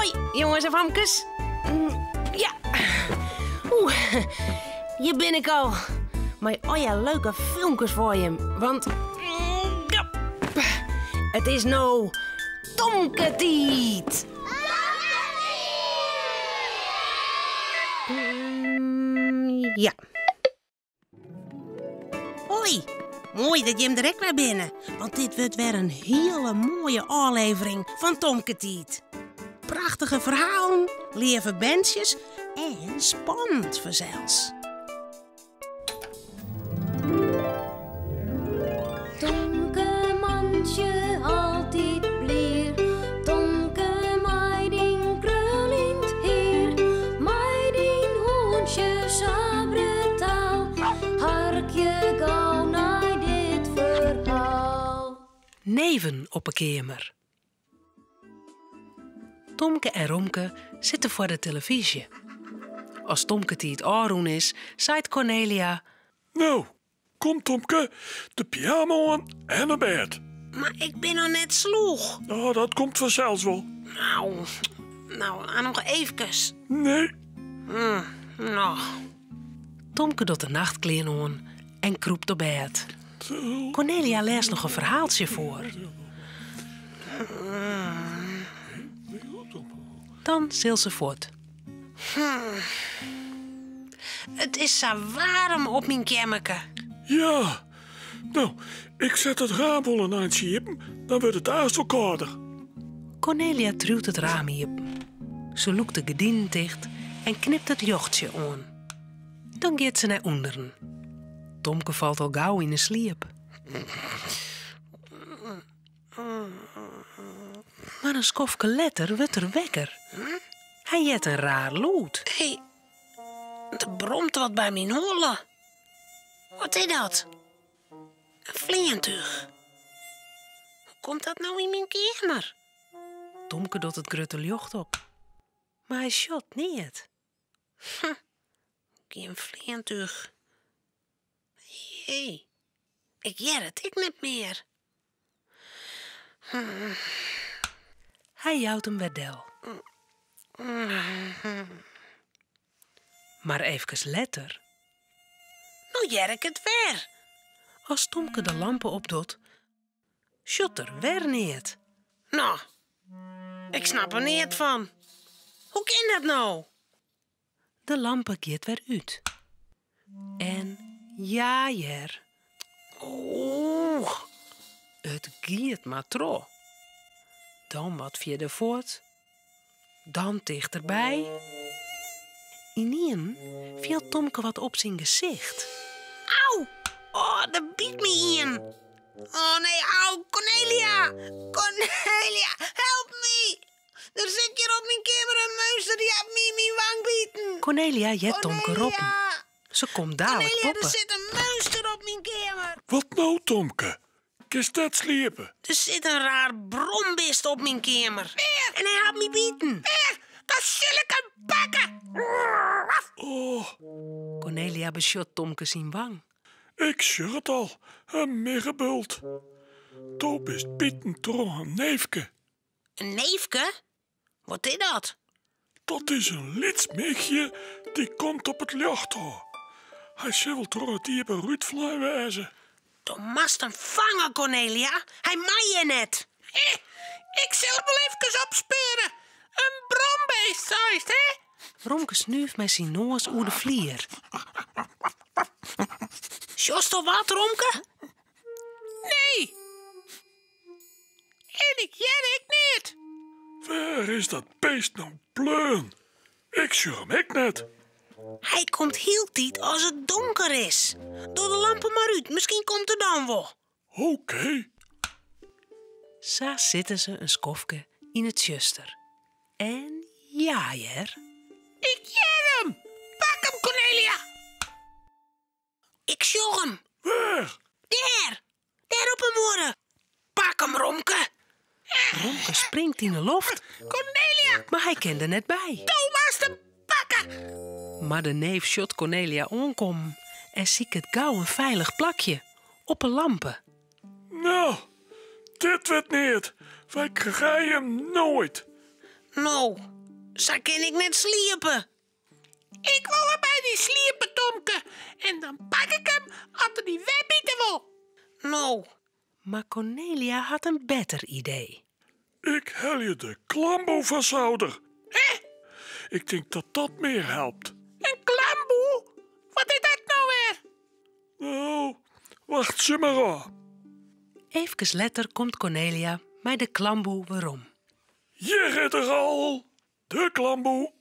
Hoi, jonges en famkes. Ja. Oeh, hjir bin ik al. Mei allegear leuke filmkes foar jim. Want ja, it is no Tomketiid. Ja. Hoi, moai dat jim der ek wer binne, want dit wurdt wer in hiele moaie ôflevering fan Tomketiid. Prachtige ferhalen, leave berntsjes en spannend fansels. Tomke mantsje altyd blier, Tomke mei dyn kruljend hier, mei dyn hûntsje sa brutaal, harkje gau nei dit ferhaal. Neven op 'e keamer. Tomke en Romke sitte foar de telefyzje. As Tomketiid ôfrûn is, seit Kornelia. No, kom Tomke, de pyjama oan en op bêd. Mar ik bin noch net slûch. Oh, dat komt fansels wol. Nou, nou, noch eefkes. Nee. No. Tomke docht de nachtklean oan en krûpt op bêd. Kornelia lêst noch in ferhaaltsje foar. Dan sil se fuort. It is sa waarm op myn keammerke. Ja, no, ik set it raam wol in eintsje iepen, dan wurdt it aanst wol kâlder. Kornelia triuwt it raam iepen. Se lûkt de gerdinen ticht en knypt it ljochtsje oan. Dan giet se nei ûnderen. Tomke falt al gau yn 'e sliep. Mar in skoftke letter wurdt er wekker. Hy heart in raar lûd. Hé, der bromt wat by myn holle. Wat is dat? In fleantúch. Hoe komt dat no yn myn keamer? Tomke docht it grutte ljocht op, mar hy sjocht neat. Hm, gjin fleantúch. Hé, ik hear it ek net mear. Hy jout him wer del. Mar eefkes letter. No hear ik it wer. As Tomke de lampe opdocht, sjocht er wer neat. No, ik snap der neat fan. Hoe kin dat no? De lampe giet wer út. En ja hear. Oeh, it giet mar troch. Dan wat fierder fuort, dan tichterby. Ynienen fielt Tomke wat op syn gesicht. Au! Oh, der byt my ien. Oh nee, au, Kornelia! Kornelia, help my! Der sit hjir op myn keamer in meunster, dy hat my yn myn wang biten. Kornelia heart Tomke roppen. Se komt dalik boppe. Kornelia, der sit in meunster op myn keamer. Wat no, Tomke? Kinst net sliepe? Der sit in raar brombist op myn keamer. En hy hat my biten. Dan sil ik him pakke. Oh. Kornelia besjocht Tomke syn wang. Ik sjoch it al, in miggebult. Do bist biten troch in neefke. In neefke? Wat is dat? Dat is in lyts michje dy komt op it ljocht ôf. Hy sil wol troch it iepen rút flein wêze. Do moatst him fange, Kornelia. Hy mei hjir net. Eh, ik sil him wol efkes opspeure. In brombeest, seist, hè? Romke snúft mei syn noas oer de flier. Sjochst al wat, Romke? Nee. En ik hear ek neat. Wêr is dat beest no bleaun? Ik sjoch him ek net. Hy komt hieltyd as it donker is. Doch de lampen mar út, miskien komt er dan wol. Oké. Sa sitte se in skoftke yn it tsjuster. En ja hear. Ik hear him! Pak him, Kornelia! Ik sjoch him. Wêr? Dêr! Dêr op 'e muorre. Pak him, Romke. Romke springt yn 'e loft. Kornelia! Mar hy kin der net by. Do moatst him pakke! Mar de neef sjocht Kornelia oankommen en siket gau in feilich plakje op 'e lampe. No, dit wurdt neat. Wy krije him noait. No, sa kin ik net sliepe. Ik wol wer by dy sliepe, Tomke. En dan pak ik him as er dy wer bite wol. No, mar Kornelia hat in better idee. Ik helje de klamboe fan souder. Hè? Ik tink dat dat mear helpt. In klamboe? Wat is dat no wer? No, wachtsje mar ôf. Eefkes letter komt Kornelia mei de klamboe werom. Hjir is er al, de klamboe.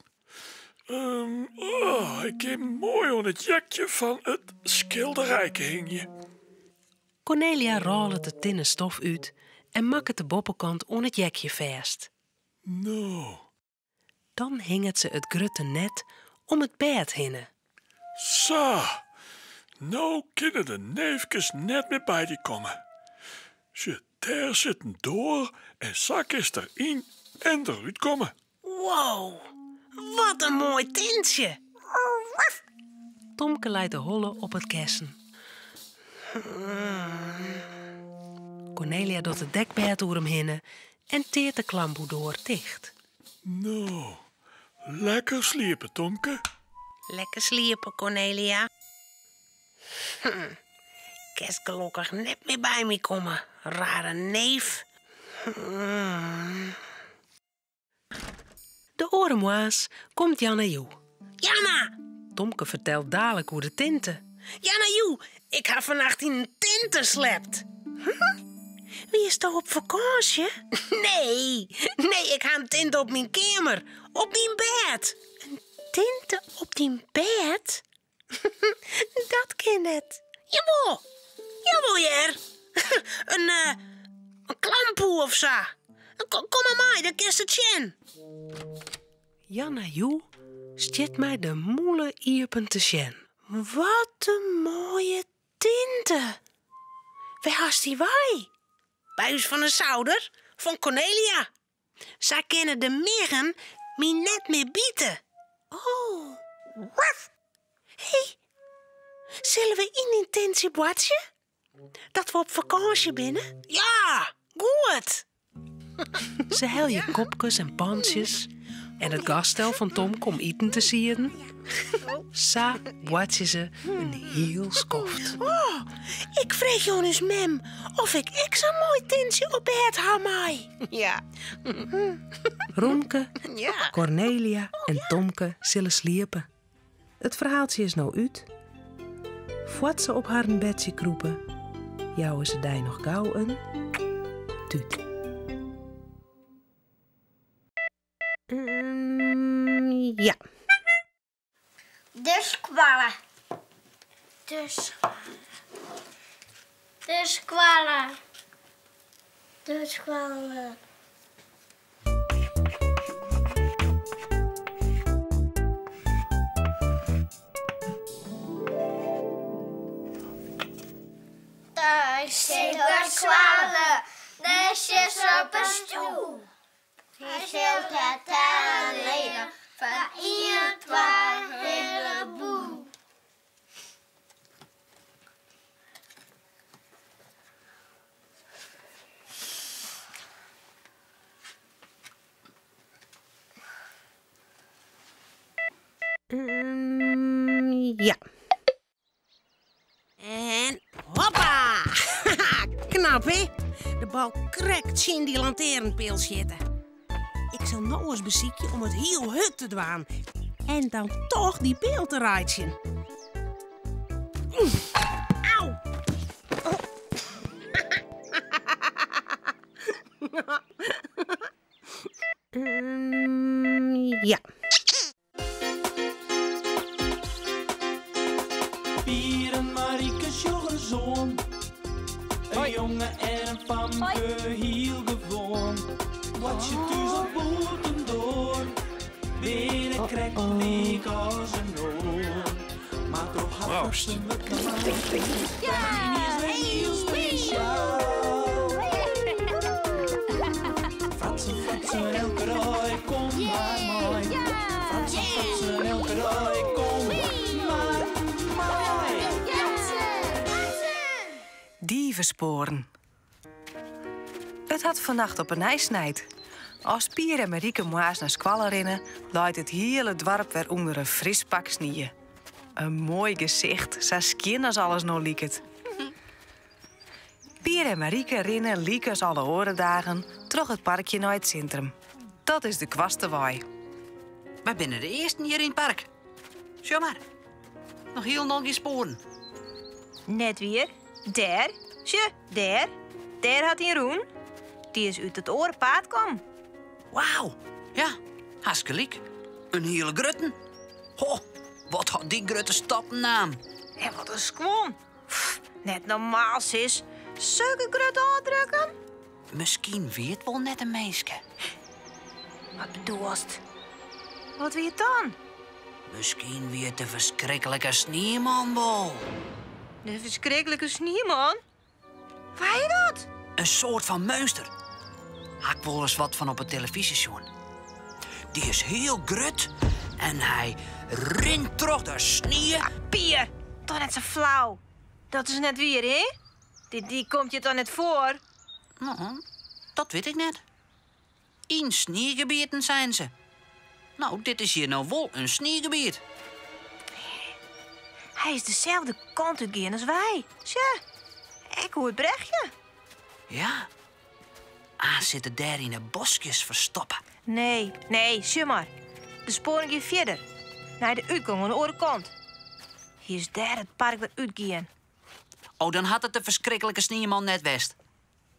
Oh, ik kin moai oan it jekje fan it skilderijke hingje. Kornelia rôlet de tinne stof út en makket de boppekant oan it jekje fêst. No. Dan hinget se it grutte net om it bêd hinne. Sa, no kinne de neefkes net mear by dy komme. Sjoch, dêr sit in doar en sa kinst der yn en derút komme. Wow, wat in moai tintsje! Tomke leit de holle op it kessen. Kornelia docht it dekbêd oer him hinne en teart de klamboedoar ticht. No, lekker sliepe, Tomke. Lekker sliepe, Kornelia. Kinst gelokkich net mear by my komme, rare neef. De oare moarns komt Janna Joe. Janna! Tomke fertelt dalik oer de tinte. Janna Joe, ik ha fannacht yn in tinte slept. Wiesto op fakânsje? Nee, nee, ik ha in tinte op myn keamer, op myn bêd. In tinte op dyn bêd? Dat kin net. Jawol, jawol hear. In, eh, in klamboe of sa. Kom mar mei, dan kinst it sjen. Janna Joe stiet mei de mûle iepen te sjen. Wat in moaie tinte. Wêr hast dy wei? By ús fan 'e souder, fan Kornelia. Sa kinne de miggen my net mear bite. Oh. Waf! Hé, sille we yn dyn tintsje boartsje? Dat we op fakânsje binne? Ja, goed! Se helje kopkes en pantsjes en it gasstel fan Tomke om iten te sieden. Sa boartsje se in hiel skoft. Oh, ik freegje oan ús mem oft ik ek sa'n moai tintsje op bêd ha mei. Ja. Romke, Kornelia en Tomke sille sliepe. It ferhaaltsje is no út. Foar't se op harren bedsje krûpe, jouwe se dy noch gau in tút. Ja. De skoalle. De skoalle. De skoalle. De skoalle. Dêr sit de skoalle, dêr sit se op 'e stoel. Hy sil it tellen leare fan ien, twa, hele boel. Ja. En hoppa! Knap, hè? De bal krekt tsjin dy lantearnpeal sjitte. Ik sil no ris besykje om it hiel hurd te dwaan en dan toch dy peal te reitsjen. Au! Oh. Ja. Pier en Marike sjogge ris oan. In jonge en in famke, hiel gewoan. Boartsje thús of bûtendoar, binne krekt lyk as in oar. Mar troch har fratsen wurdt it yniens wer hiel spesjaal. Fratsen, fratsen, elke dei, kom mar mei. Fratsen, fratsen, elke dei, kom mar mei. Dievespoaren. It hat fannacht op 'e nij snijd. As Pier en Marieke moarns nei skoalle rinne, leit it hiele doarp wer ûnder in fris pak snie. In moai gesicht, sa skjin as alles no liket. Pier en Marieke rinne lykas alle oare dagen troch it parkje nei it sintrum. Dat is de koartste wei. Wy binne de earsten hjir yn it park. Sjoch mar, noch hielendal gjin spoaren. Net wier. Dêr, sjoch, dêr. Dêr hat ien rûn. Dy is út it oare paad kommen. Wauw, ja, hast gelyk. In hiele grutten. Ho, wat hat dy grutte stappen naam. En wat in skuon. Net normaal, sis. Sulke grutte ôfdrukken. Miskien wie it wol net in minske. Wat bedoelst? Wat wie it dan? Miskien wie it de ferskriklike snieman wol. De ferskriklike snieman? Wa is dat? In soart fan meunster. Ha ik wolris wat fan op 'e telefyzje sjoen. Dy is hiel grut en hy rint troch de snie. Pier, doch net sa flau. Dat is net wier, hè? Dy komt hjir toch net foar? No, dat wit ik net. Yn sniegebieten, seinen se. No, dit is hjir no wol in sniegebiet. Hy is deselde kant út gien as wy. Sjoch, ek oer it brechje. Ja, A sit er dêr yn 'e boskjes ferstoppe. Nee, nee, sjoch mar. De spoaren gean fierder. Nei de útgong oan de oare kant. Hy is dêr it park wer útgien. Oh, dan hat it de ferskriklike snieman net west.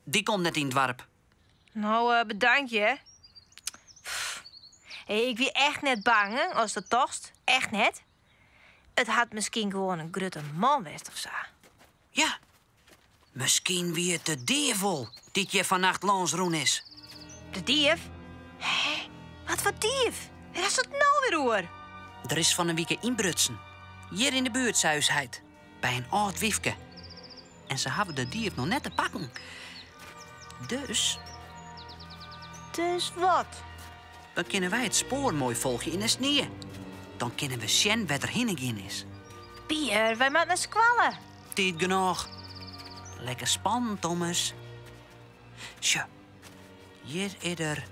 Dy komt net yn it doarp. No, eh, bedankje. Hey, ik wie echt net bang, hè, ast dat tochtst. Echt net. It hat miskien gewoan in grutte man west of sa. Ja, miskien wie it de dief wol dy't hjir fannacht lâns rûn is. De dief? Hè? Wat foar dief? Wêr hast it no wer oer? Der is fan 'e wike ynbrutsen. Hjir yn de buert, sei ús heit. By in âld wyfke. En se hawwe de dief noch net te pakken. Dus. Dus wat? Dan kinne wy it spoar moai folgje yn 'e snie. Dan kinne we sjen wêr't er hinne gien is. Pier, wy moatte nei skoalle. Tiid genôch. Lekker spannend, ommers. Sjoch, hjir is er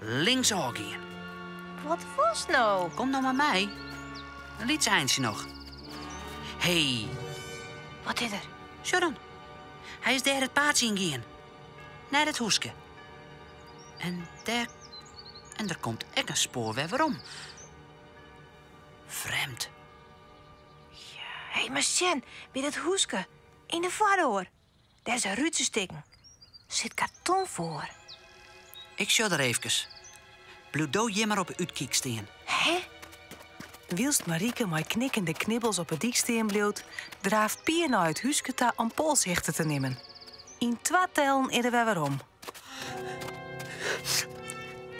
linksôf gien. Wat wolst no? Kom no mar mei. In lyts eintsje noch. Hey. Wat is der? Sjoch dan. Hy is dêr it paadsje yn gien. Nei dat hûske. En dêr. En der komt ek in spoar wer werom. Frjemd. Hé, mar sjen, by dat hûske, yn de foardoar. Dêr is in rútsje stikken. Sit karton foar. Ik sjoch der eefkes. Bliuw do hjir mar op 'e útkyk stean. Hè? Wylst Marieke mei knikkende knibbels op 'e dyk stean bliuwt, draaft Pier nei it húske ta om polshichte te nimmen. Yn twa tellen is er wer werom.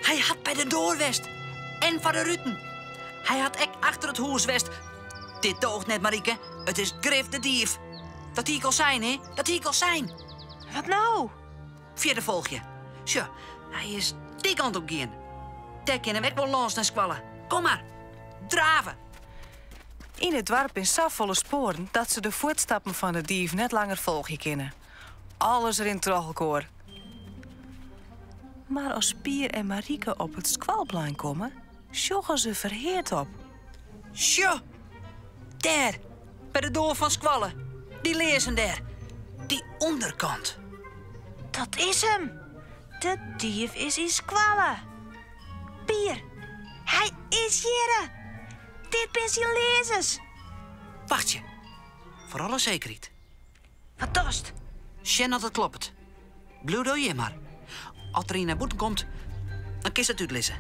Hy hat by de doar west en foar de ruten. Hy hat ek achter it hûs west. Dit doocht net, Marieke. It is grif de dief. Dat hie ik al sein, hè? Dat hie ik al sein. Wat no? Fierder folgje. Sjoch, hy is dy kant op gien. Dêr kinne we ek wol lâns nei skoalle. Kom mar, drave! Yn it doarp binne safolle spoaren dat se de fuotstappen fan de dief net langer folgje kinne. Alles rint troch elkoar. Mar as Pier en Marieke op it skoalplein komme, sjogge se ferheard op. Sjoch, dêr, by de doar fan skoalle. Dy learzen dêr. Dy ûnderkant. Dat is him! De dief is yn skoalle. Pier, hy is hjirre! Dit binne syn learzens. Wachtsje, foar alle sekerheid. Wat dochst? Sjen oft it kloppet. Bliuw do hjir mar. As der ien nei bûten komt, dan kinst it útlizze.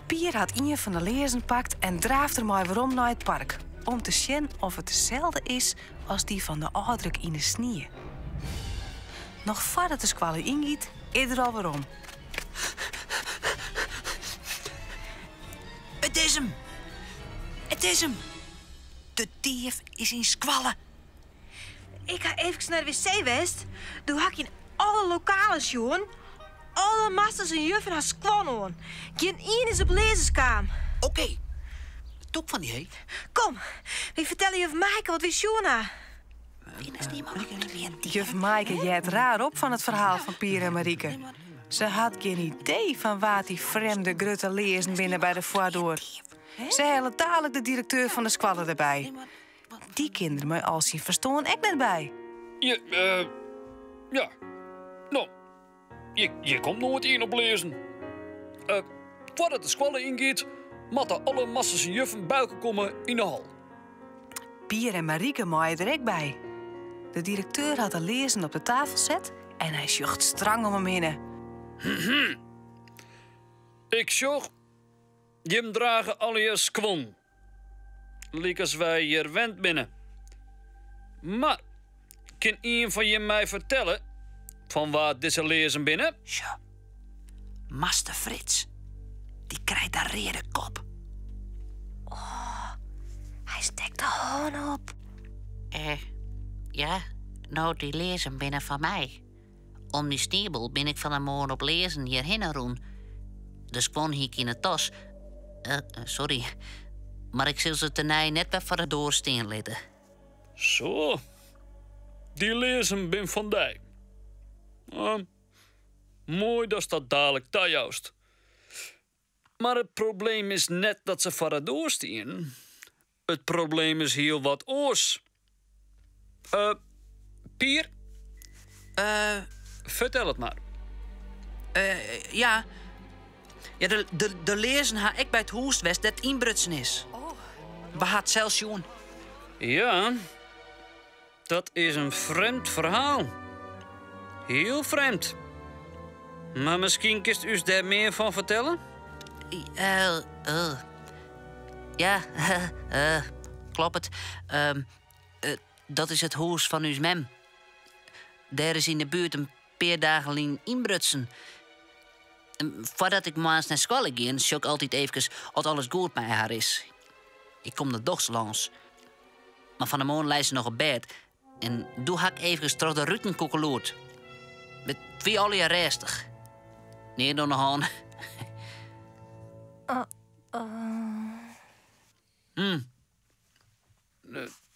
Pier hat ien fan de learzen pakt en draaft der mei werom nei it park om te sjen oft it deselde is as dy fan de ôfdruk yn de snie. Noch foardat de skoalle yngiet, is er al werom. It is him! It is him! De dief is yn skoalle! Ik ha eefkes nei de wc west. Doe ha ik yn alle lokalen sjoen. Alle masters en juffen ha skuon oan. Gjin ien is op learzens kaam. Oké, tûk fan dy, hé. Kom, wy fertelle juf Maaike wat wy sjoen ha. Juf Maaike heart raar op fan it ferhaal fan Pier en Marieke. Se hat gjin idee fan wa't dy frjemde grutte learzen binne by de foardoar. Se hellet dalik de direkteur fan de skoalle derby. Dy kin der mei al syn ferstân ek net by. Je, eh, ja. No, hjir, hjir komt noait ien op learzen. Eh, foardat de skoalle yngiet, moatte alle masters en juffen by elkoar komme yn de hal. Pier en Marieke meie der ek by. De direkteur hat de learzen op de tafel set en hy sjocht strang om him hinne. Ik sjoch, jim drage allegear skuon. Lykas wy hjir wend binne. Mar kin ien fan jim my fertelle fan wa't dizze learzen binne? Sjoch, master Frits, dy krijt de reade kop. Oh, hy stekt de hân op. Eh, ja, no, dy learzen binne fan my. Om dy sniebel bin ik fan 'e moarn op learzen hjirhinne rûn. De skuon hie ik yn 'e tas. Eh, sorry, mar ik sil se tenei net wer foar de doar stean litte. Zo, dy learzen bin fan dy. Ah, moai datst dat dalik tajoust. Mar it probleem is net dat se foar de doar stienen. It probleem is hiel wat oars. Eh, Pier? Eh. Fertel it mar. Eh, ja. Ja, de, de, de learzen ha ek by it hûs west dêr't ynbrutsen is. We ha it sels sjoen. Ja, dat is in frjemd ferhaal. Hiel frjemd. Mar miskien kinst ús dêr mear fan fertelle? Eh, eh. Ja, eh, kloppet. Ehm, eh, dat is it hûs fan ús mem. Dêr is yn de buert in pear dagen lyn ynbrutsen. Foardat ik moarns nei skoalle gean, sjoch ik altyd eefkes oft alles goed mei har is. Ik kom der dochs lâns. Mar fan 'e moarn lei se noch op bêd en doe ha ik eefkes troch de ruten koekeloerd. It wie allegear rêstich. Neat oan de hân.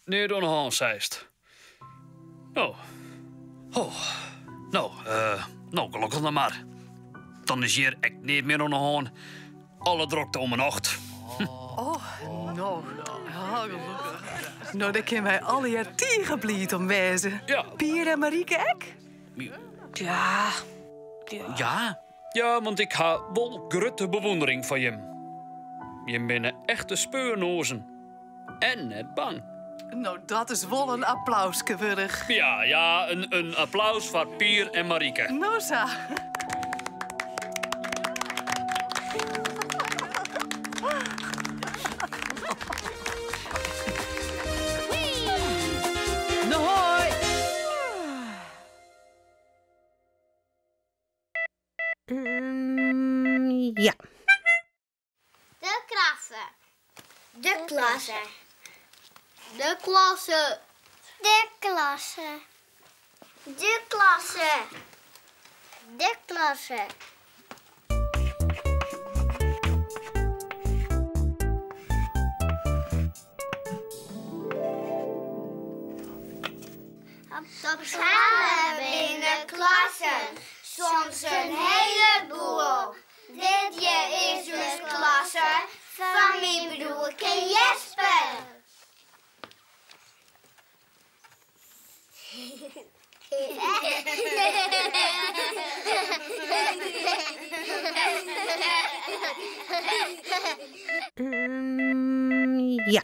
Neat oan de hân, seist. No. Oh. No, eh, no, gelokkich noch mar. Dan is hjir ek neat mear oan de hân. Alle drokte om 'e nocht. Oh, no. Oh, gelokkich. No, dêr kinne wy allegear tige bliid om wêze. Ja. Pier en Marieke ek? Ja. Ja. Ja, want ik ha wol grutte bewûndering foar jim. Jim binne echte speurnoazen. En net bang. No, dat is wol in applauske wurdich. Ja, ja, in applaus foar Pier en Marieke. No sa. No hoi! Ja. De klasse. De klasse. De klasse. De klasse. De klasse. De klasse. Op skoalle binne klassen, soms in heleboel. Dit hjir is de klasse fan myn broerke Jesper. Ja.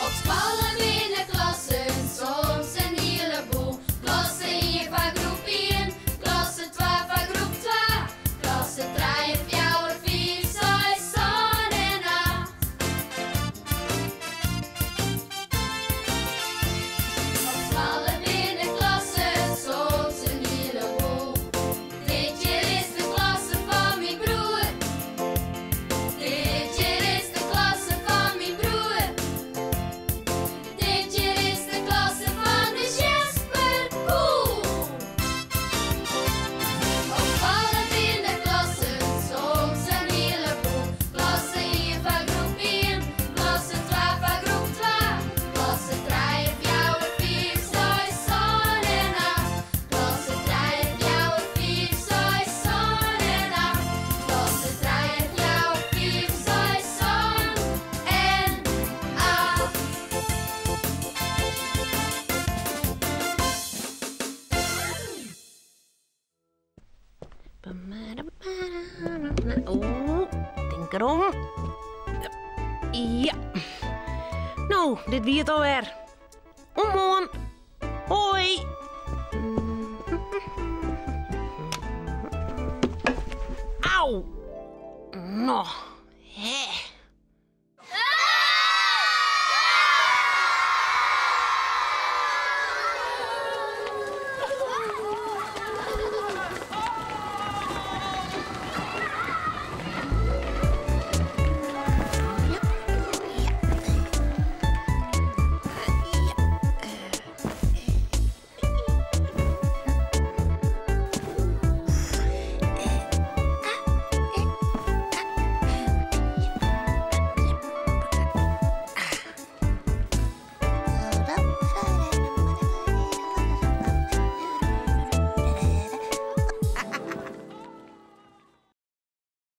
Op skoalle binne klassen soms in hieleboel. Klasse ien foar groep ien, klasse twa foar groep twa, klasse trije, fjouwer, fiif, seis, sân en acht. Oeh, tink derom. Ja. No, dit wie it alwer. Oant moarn. Hoi. Au. No, hè.